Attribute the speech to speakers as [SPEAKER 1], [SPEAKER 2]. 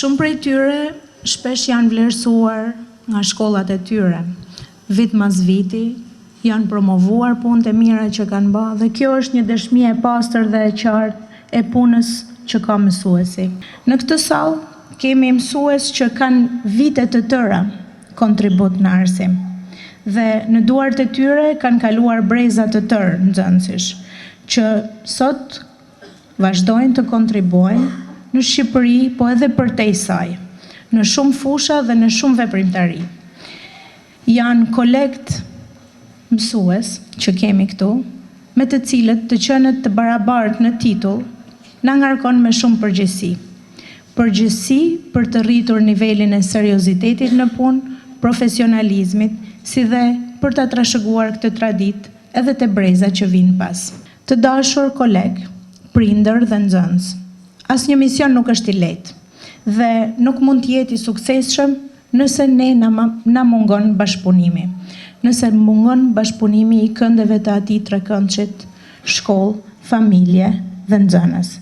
[SPEAKER 1] Shumë prej tyre shpesh janë vlerësuar nga shkollat e tyre. Vit mas viti janë promovuar punët e mira që kanë ba dhe kjo është një dëshmi e pastër dhe e qartë e punës që ka mësuesi. Në këtë sallë kemi mësues që kanë vite të tëra kontribut në arsim dhe në duart e tyre kanë kaluar breza të tërë nxënësish që sot vazhdojnë të kontribuojnë në Shqipëri, po edhe përtej saj, në shumë fusha dhe në shumë veprimtari. Janë kolegët mësues që kemi këtu, me të cilët të qenët të barabartë në titull, na ngarkon me shumë përgjegjësi. Përgjegjësi për të rritur nivelin e seriozitetit në punë, profesionalizmit, si dhe për ta trashëguar këtë traditë edhe te brezat që vijnë pas. Të dashur kolegë, prindër dhe nxënës, asnjë mision nuk është i lehtë dhe nuk mund të jetë i suksesshëm nëse ne na, na mungon bashkëpunimi. Nëse mungon bashkëpunimi i këndeve të atij trekëndshit, shkollë, familje dhe nxënës.